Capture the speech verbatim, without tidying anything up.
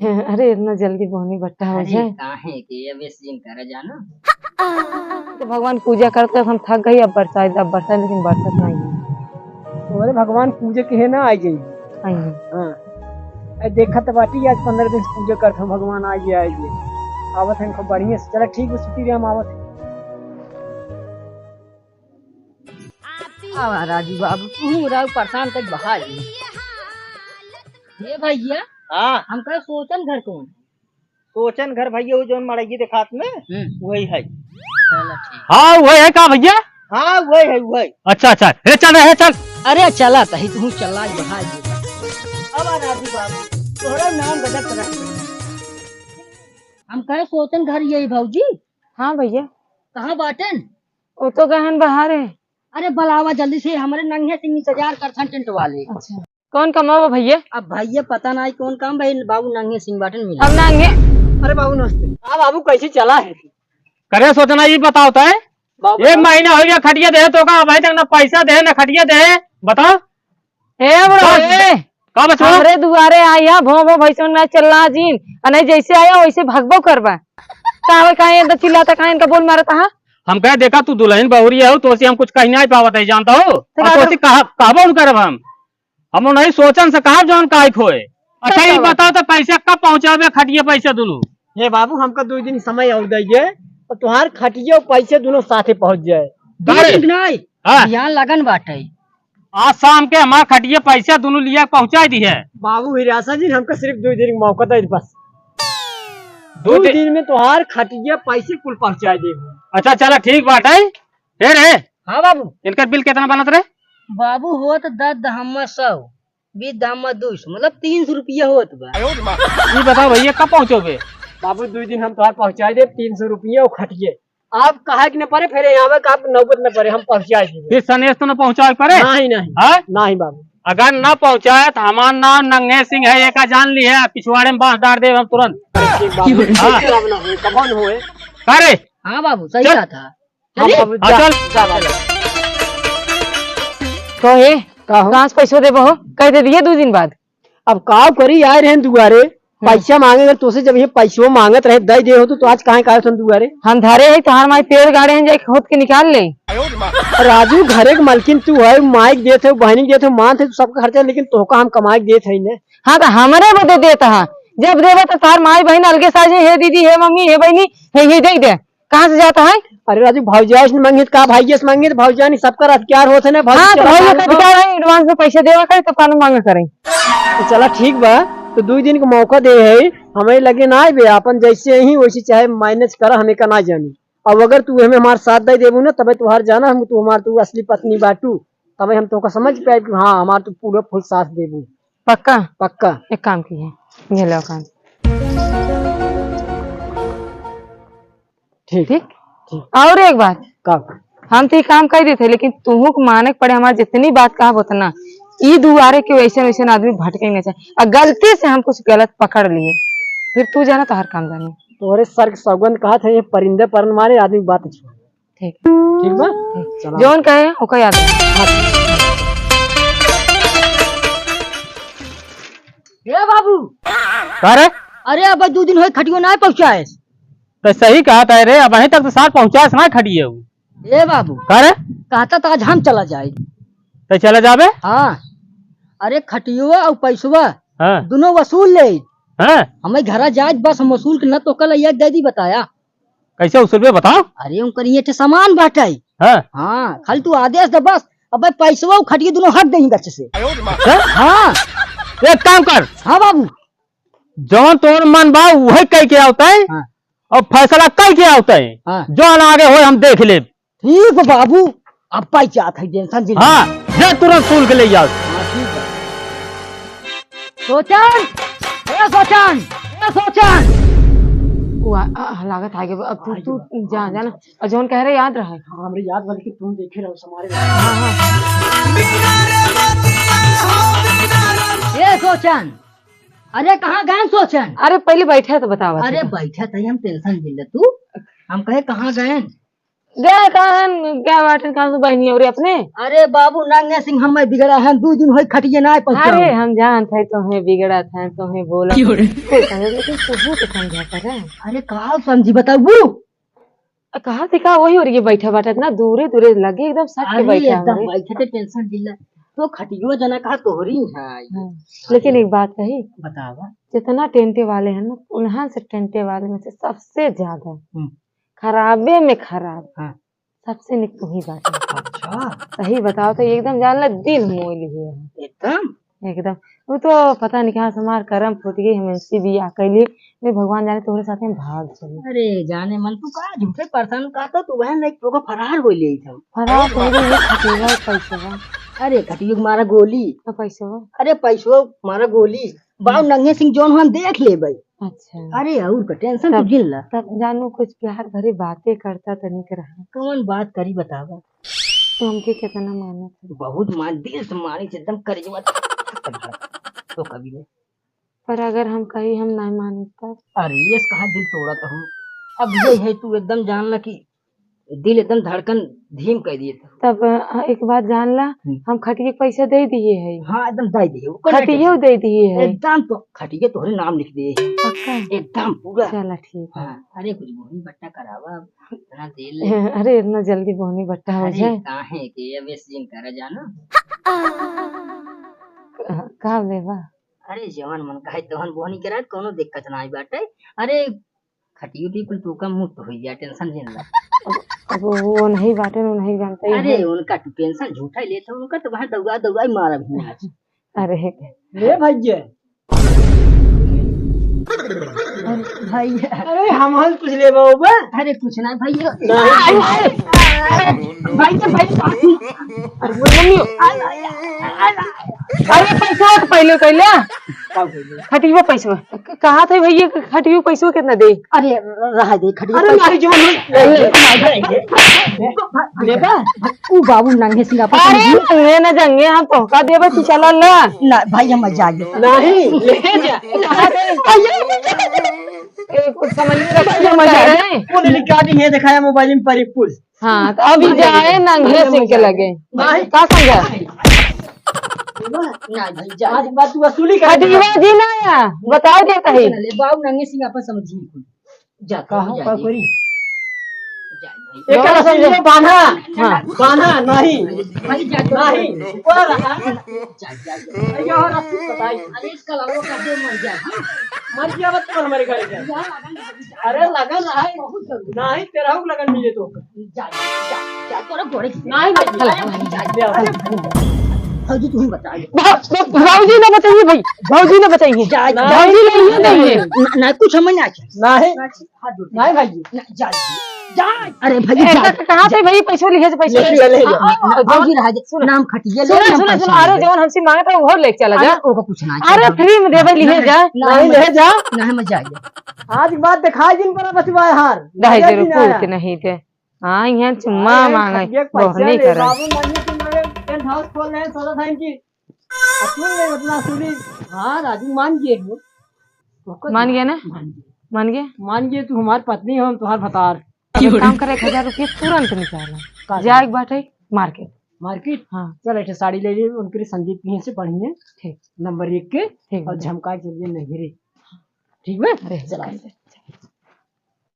अरे, इतना जल्दी बोहनी बट्टा हो अरे, जाए। काहे के, अब इस दिन करा जाना। तो भगवान पूजा करते हम थक गई, अब बरसात, अब बरसात, लेकिन बरसात नहीं है। अरे, भगवान पूजा के है ना, आ जाइए। आई है। हाँ। अरे, देखा तो बाटी, आज पन्द्रह दिन से पूजा करत हम, भगवान आ गया, आ गया। आवत है, खूब बढ़िया से। चला, ठीक है, छुट्टी रे, हम आवत है। आवा राजू बाबू, तू रहो परेशान कर बहार। ये भैया, हाँ। हम कहे सोचन घर कौन? सोचन घर भैया, वो जौन मड़ई देखात में, हम्म। वही है। चलो ठीक। हाँ, वही है का भैया? हाँ, वही है, वही। अच्छा, अच्छा। हे चल रे, हे चल। अरे चला, तही तू चला, बहार। अब आ राजू बाबू, तोहरा नाम गजब रख। हम कहे सोचन घर यही भौजी? हाँ भैया। कहाँ बाटेन? वो तो गहन बाहर है। अरे बलावा जल्दी से, हमरे नंगे सिंह इंतजार करथन टेंट वाले। अच्छा, कौन कमावा भैया? अब भैया पता नहीं कौन काम भाई, बाबू नंगे सिंह बाटन मिला। अब नंगे। अरे बाबू नमस्ते। हाँ बाबू, कैसे चला है? करे सोचना, ये बताओ तय। बाबू एक बताओ। महीना हो गया खटिया दे तो का, अभी तक ना पैसा दे ना खटिया दे। बताओ। ए बड़ो, बस। ए, का बचवा? हमरे दुआरे आया, भों भों भैंसों ना चलना जीन, और नहीं जैसे आया वैसे भगबो करबा। का होय, काहे इनका चिल्लाता, काहे इनका बोल मारता है? हम कहे, देखा, तू दुल्हन बहुरी है, तो से हम कुछ कही नहीं पावत है, जानता हो? तो और का तो से कहा, कहबो न करब हम। हम नहीं सोचन से कहा जौन काहे खोए। अच्छा, ये बताओ तो पैसे कब पहुँचावे, खटिए पैसे दुनू? हे बाबू, हमका दो दिन समय और दइए, और तुम्हार खटिए और पैसे दुनू साथे पहुँच जाए। दो अरे। दिन नहीं, हाँ। यहाँ लगन बाटे। आज शाम के हमार खटिया पैसा दुनू लिया पहुँचाई दिहे। बाबू हिरासा जी, हमका सिर्फ दो दिन का मौका दे बस। दो दो दि- दिन में तोहार खटिया पैसे कुल पहुँचाई दे। अच्छा चला ठीक बात है। हे रे, हाँ बाबू। इनकर बिल कितना बनत रे? बाबू होत दस दहमा सौ, बीस दहमा दो सौ, मतलब तीन सौ रुपया होत बा। ये बताओ भैया कब पहुँचोगे? बाबू दो दिन हम तोहार पहुँचाई दे, तीन सौ रुपया और खटिए। आप कहे के न परे, फिर यहाँ पे आप नौबत न परे, हम पहुँचा देंगे। फिर सनेस तो न पहुँचावे परे? नहीं, नहीं। हाँ? नहीं बाबू। अगर न पहुँचाए तो हमार नाम नंगे सिंह है, एका जान ली है, पिछवाड़े में बांस डार देब हम तुरंत। अरे बाबू, हाँ। कब ना होए, कब ना होए। अरे। हाँ बाबू, सही चल। कहा था। हाँ चलिए। बाबू, हाँ, जा, चल। जा बाबू। तो हे, का हो? कहाँ से पैसो देबो हो? कह दे दिए दो दिन बाद। अब का करी, आए रहन दुआरे, हम्म। पैसा मांगे, अगर तोसे जब ये पैसो मांगत रहे, दे दे हो तो, तो आज काहे, काहे तुम दुआरे? हम धरे है, तोहार माई पेड़ गाड़े हैं, जाके खोद के निकाल ले। राजू, घरे के मालकिन तू है, माई के देत है, बहनी के देत है, मानत है तू सबका खर्चा, लेकिन तोहका हम कमाए के देत है ने। हाँ, तो हमरे बदे देत है, जब देबे तो तोहार माई बहन अलगे साजे, हे दीदी, हे मम्मी, हे बहनी, हे, हे दे दे। कहाँ से जाता है? अरे राजू, भौजाई से मांगे तो का, भाई से मांगे तो भौजाई नहीं, सबका अधिकार होत है ना, भौजी हाँ, तो चला भौजी साल का को। अधिकार है, advance में पैसे देवा करे, तब कानून मांगा करे। तो चला ठीक बा, तो दो दिन का मौका दे है, हमें लगे ना आए बे, अपन जैसे ही वैसे चाहे manage करा, हमें का ना जानी। अब अगर तू हमें हमार साथ दे देबू ना, तबे तुहार जाना, हम तू हमार तू असली पत्नी बाटू, तबे हम तोका समझ पाए कि हाँ, हमार तू पूरा full साथ देबू। पक्का? पक्का। एक काम कीजिए, ये लो कान। ठीक। ठीक? ठीक। और एक बात। का? हम तो ये काम कर देते, लेकिन तुहू को माने के पड़े, हमार जितनी बात कहब उतना। ई दुआरे के वैसे वैसे आदमी भटके ही ना चाहे। और गलती से हम कुछ गलत पकड़ लिए, फिर तू जाना तो हर काम जाने। तोहरे सर के सौगंध कहा था, ये परिंदे परन मारे आदमी बात छोड़। ठीक। ठीक बा? ठीक। चला। जौन कहे, ओका याद रहे। हाँ, ठीक। ए बाबू। का रे? अरे, अब दो दिन होए खटियो ना पहुँचाएस। तो सही कहा था रे, अबहीं तक तो सार पहुँचाएस ना खटियो। ए बाबू। का रे? कहता तो आज हम चला जाए। तो चला जाबे? हाँ। अरे, खटियो और पैसवा हाँ। दोनों वसूल ले। हाँ। हमें घरा जाए बस, हम वसूल के न तो कल एक दे दी बताया। कैसे उसूल पे बताओ? अरे, उनकर ये ठे सामान बाटे। हाँ। हाँ, खाली तू आदेश दे बस। अबे, पैसवा खटिए दोनों हट देही गच से। हैं? हाँ। एक काम कर। हाँ बाबू। जौन तोर मन बा, वही कह के आवत है। हाँ। और फैसला कह के आवत है। हाँ। जौन आगे होए, हम देख लेब। ठीक बा बाबू, अब पाई जात है, tension जिन हाँ, जा तुरंत सुन के ले जाओ। हाँ, ठीक बा। सोचन, ए सोचन, ए सोचन। वो आ, आ, लागत आगे, अब तू, तू जा, जा ना। और जौन कह रहे याद रहे। हाँ, हमरे याद वाले कि तुम देखे रहो, हमारे। हाँ, हाँ। ए सोचन, अरे कहाँ गए सोचन? अरे पहले बैठे तो बतावा अरे था। बैठे तो हम tension जिन ले तू। हम कहे कहाँ गए? गया कहाँ, गया बाटन कहाँ से बहनी और अपने? अरे बाबू, नंगे सिंह, हम बिगड़ा है, दो दिन होई खटिया ना पहुँचा। अरे, हम जानत है तोहे बिगड़त है, तोहे बोलत है। फिर समझ, लेकिन तोहे तो समझा कर। अरे, का समझी, बताबू? आ, कहाँ से का वही और ये बैठा बाटा, इतना दूरे दूरे लगे, एकदम सट के अरे, बैठा एकदम हमरे। बैठे थे, tension जिन ला। तो खटियो जना कहा तोहरी है। हाँ, लेकिन एक बात कही, बतावा। जितना टेंटे वाले हैं ना, उन्हां से टेंटे वाले में से सबसे ज्यादा हम्म। खराबे में खराब, हाँ। सबसे निक तू ही बाटे। अच्छा। सही बताओ तो एकदम जान ला दिल मोह लिए है। एकदम? एकदम। वो तो पता नहीं कहाँ से हमार करम फूट गई, हम इनसे बियाह कर लिए। मैं भगवान जाने तोहरे साथ में भाग चली। अरे जाने मन, तू का झूठे परेशान का, तो तू बहन लाइक तो का फरार हो लिए था। फरार हो गई, ये खटिया पैसा। अरे खटियो मारा गोली। तो पैसा। अरे पैसो मारा गोली। बाबू नंगे सिंह जौन हम देख लेबै। अच्छा। अरे और का tension तू तब, जिन ला। तब जानू कुछ प्यार भरी बातें करता तनिक रहा। कौन बात करी बतावा? तू हमके कितना मानत है? बहुत मान, दिल से मानी से एकदम करेजवा। तो कभी नहीं। पर अगर हम कही हम नहीं मानी तब? अरे ये कहाँ दिल तोड़ा था हम? अब ये है तू एकदम जान ला कि दिल एकदम धड़कन धीम कर दिए तो। तब, अ, एक बात जान ला, हम्म। हम खटिया के पैसा दे दिए है। हाँ, एकदम दे दिए। ओकर खटिया नहीं दे दिए है। एकदम तो खटिया तोहरे नाम लिख दिए है। पक्का? एकदम पूरा। चला ठीक है। हाँ, अरे कुछ बोहनी बट्टा करावा, इतना तेल ले। अरे इतना जल्दी बोहनी बट्टा हो अरे जाए? काहे के, अब इस दिन करा जाना। का, का लेबा? अरे जवन मन कहे तवन बोहनी करा, कोनो दिक्कत नहीं बाटे। अरे खटियो भी कुल तू का मुक्त हो जाए, tension जिन ला। अब, अब वो नहीं बाटे, वो नहीं जानते ही अरे हैं। उनका तू tension झूठा ही लेता, उनका तो वहाँ दौड़ा दौड़ा ही मारा भी आज। अरे। ले भैया। भैया। अरे हम हल कुछ ले बाबा। अरे कुछ ना भैया। नहीं। भाई तो भाई बात नहीं। अरे मम्मी। अरे पैसा तो पहले, पहले। का बोले? खटियो पैसा। क-, कहा थे भैया, खटियो पैसो कितना दे? अरे, र-, रहा दे, खटियो अरे, पैसा। नहीं, जो नहीं, नहीं, नहीं, नहीं, नहीं। लेबा? ऊ बाबू नंगे सिंह आपस अरे, में नंगे न जंगे, हम तोहका देबे, तू चला ला। ना, भाई, हम जाइए। नहीं, ले जा। ए, कुछ समझ में भाई, हम जाइए। वो नहीं, क्या नहीं है, दिखाया मोबाइल में पर एक पुल। हाँ, तो अभी जाए नंगे सिंह के लगे। नहीं। का समझा? ना भाई, जा। आज बात तू वसूली कर। खटिया जी ना आया, बताओ दे कहीं। ले बाबू नंगे सिंह आपन समझी। जा, कहो, जा, का जा। करी? जा भाई। एक बाबा रस्सी समझा। में बांधा। हाँ। बांधा, नहीं। भाई, जा, जा। नहीं। ऊपर रहा। जा, जा, जा। अरे, यहाँ रस्सी बताई। अरे, इसका लगो का दे मर जा। मर गया बस तू हमारे घर का। जा, लगन अरे लगन है। बहुत जरूरी। नाही, तेरहू लगन मिले तो। जा, जा, जा, तोरा गोड़े की। नाही, नाही, अरे, जा, जा, जा। अरे, भौजी, तू ही बता दे। भौ-, भौ-, भौजी ना बताइए भाई, भौजी ना बताइए। जा, जा। भौजी नहीं है, नहीं है। ना, ना, कुछ समझ ना आए। नाही। हाथ जोड़। नाही भाई। ना, जा, जा। अरे भाई, ए, जा। का-, कहाँ से भाई पैसो लिहे से पैसो ले, ले, ले, ले। आ, आ, आ, भौजी रहा दे। सुन। नाम खटिए, ले, सुन, नाम सुन, खटिए। सुन, अरे, जवन हमसे मांगत रहा, वो लेके चला जा। अरे, ओको कुछ ना अरे, चाहिए। फ्री में देवे, लिहे जा। ना, नहीं, ना, ले जा। ना, हम जाइए। आज के बाद दिखाई जिन पर बचवा है हार। नहीं दे, रुको, के नहीं दे। हाँ, यहाँ चुम्मा अरे, मांगे, खटिया के पैसा बोहनी ले, करे। बाबू, मम्मी तुम लोग टेंट हाउस खोल रहे हैं, सोलह साइन की। अब सुन ले, मतलब, सुनी। हाँ, राजू मान गए हो। मान गया ना? मान गया। मान गया? मान गया, तू हमारी पत्नी हो, हम तुम्हार भतार। अब एक काम करे, एक हजार रुपये तुरंत निकाल। का जाए एक बाटे मार्केट। मार्केट? हाँ। चल, एक ठे साड़ी ले ली, उनके लिए संदीप की से पढ़ी है। ठीक। नंबर एक के, ठीक और बा। झमका के लिए नहीं रे। ठीक बा? अरे, चला।